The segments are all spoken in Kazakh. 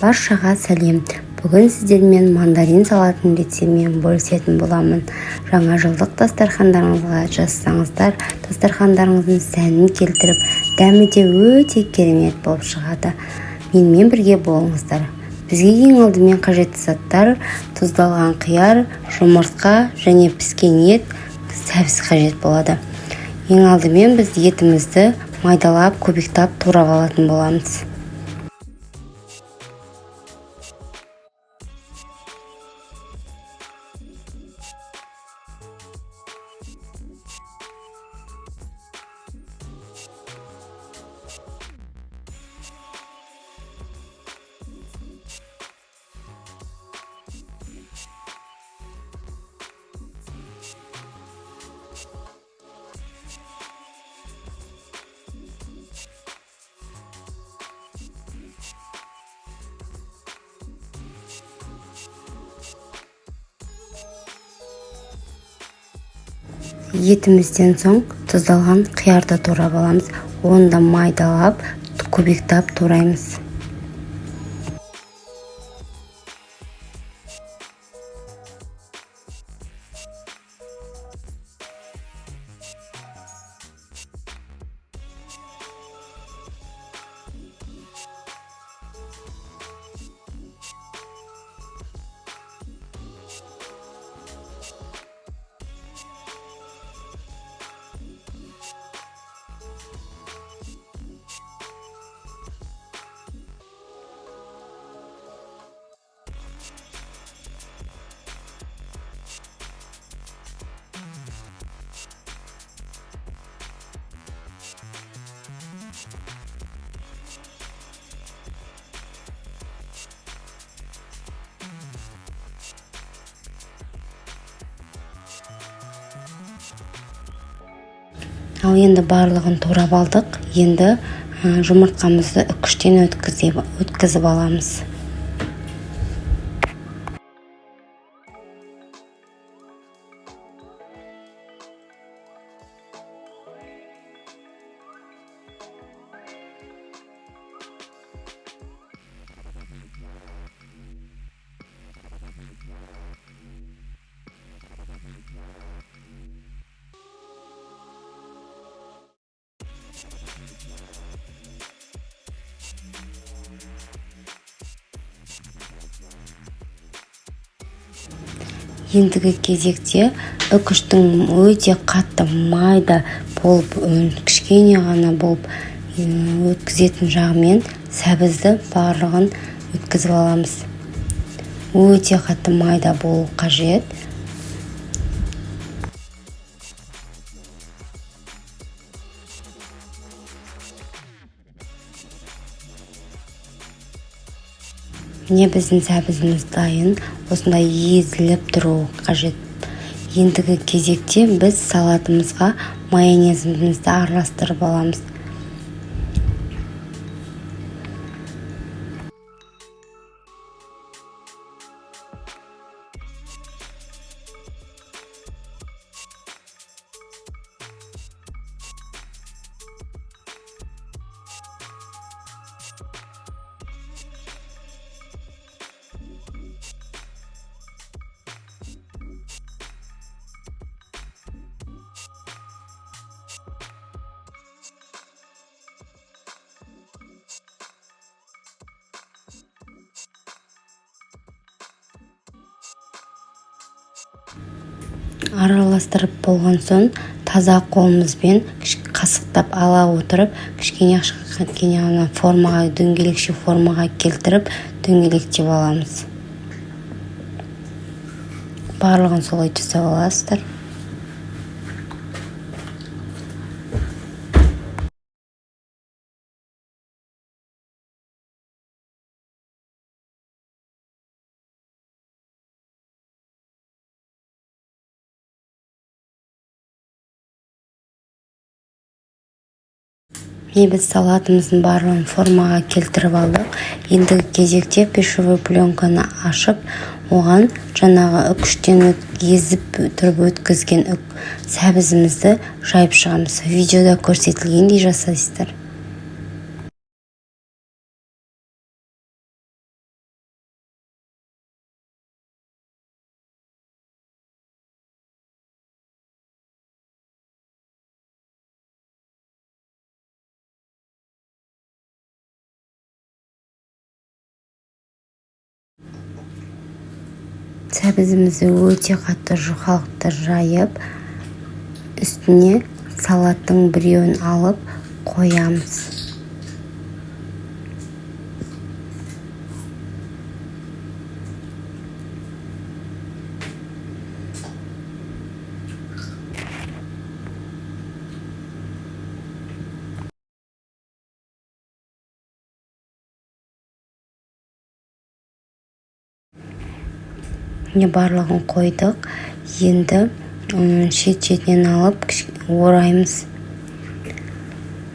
Баршаға сәлем! Бүгін сіздермен мандарин салатының рецептімен бөлісетін боламын. Жаңа жылдық дастархандарыңызға жазсаңыздар, дастархандарыңыздың сәнін келтіріп, дәмі де өте керемет болып шығады. Менімен бірге болыңыздар. Бізге ең алдымен қажетті заттар: тұздалған қияр, жұмыртқа және піскен ет, сәбіз қажет болады. Ең алдымен біз етімізді майдалап, кубиктап турап алатын боламыз. Етімізден соң тұздалған қиярды турап аламыз. Оны да майдалап, кубиктап тураймыз. Ал енді барлығын турап алдық. Енді жұмыртқамызды үкіштен өткізіп аламыз. Ендігі кезекте үкіштің өте қатты майда болып, кішкене ғана болып өткізетін жағымен сәбізді барлығын өткізіп аламыз. Өте қатты майда болу қажет. Міне, біздің сәбізіміз дайын. Осындай езіліп тұруы қажет. Ендігі кезекте біз салатымызға майонезімізді араластырып аламыз. Араластырып болған соң, таза қолымызбен қасықтап ала отырып, кішкене кішкене ғана формаға, дөңгелекше формаға келтіріп, дөңгелектеп аламыз. Барлығын солай жасап аласыздар. Міне, біз салатымыздың барлығын формаға келтіріп алдық. Ендігі кезекте пищевой пленканы ашып, оған жаңағы үкіштен езіп тұрып өткізген сәбізімізді жайып шығамыз. Видеода көрсетілгендей жасайсыздар. Сәбізімізді өте қатты жұқалықты жайып, үстіне салаттың біреуін алып қоямыз. Міне, барлығын қойдық. Енді шет-шетінен алып ораймыз.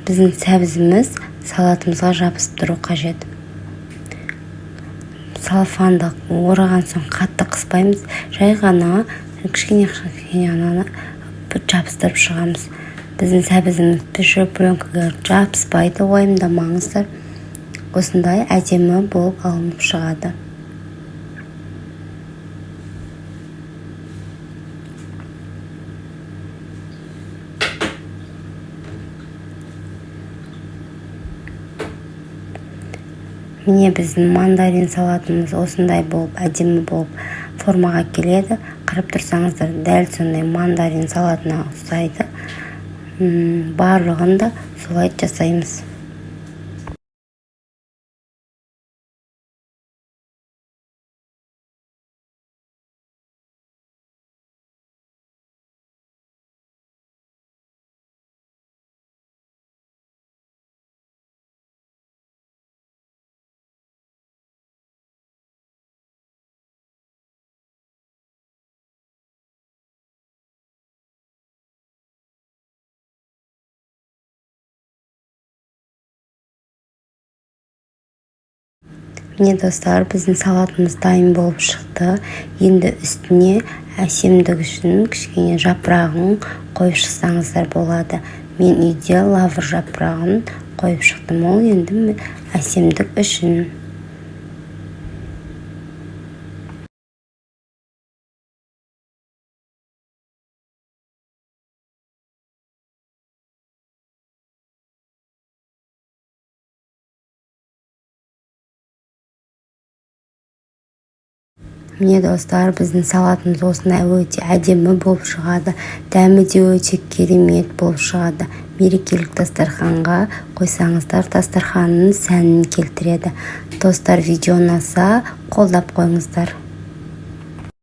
Біздің сәбізіміз салатымызға жабысып тұру қажет. Целлофанды ораған соң қатты қыспаймыз, жай ғана кішкене ғана жабыстырып шығамыз. Біздің сәбізіміз пищевой пленкаға жабыспайды, уайымдамаңыздар. Осындай әдемі болып алынып шығады. Міне, біздің мандарин салатымыз осындай болып, әдемі болып формаға келеді. Қарап тұрсаңыздар, дәл сондай мандарин салатына ұқсайды. Барлығын да солай жасаймыз. Міне, достар, біздің салатымыз дайын болып шықты. Енді үстіне әсемдік үшін кішкене жапырағын қойып шықсаңыздар болады. Мен үйде лавр жапырағын қойып шықтым. Ол енді әсемдік үшін. Міне, достар, біздің салатымыз осындай өте әдемі болып шығады. Дәмі де өте керемет болып шығады. Мерекелік дастарханға қойсаңыздар, дастарханның сәнін келтіреді. Достар, видео ұнаса, қолдап қойыңыздар.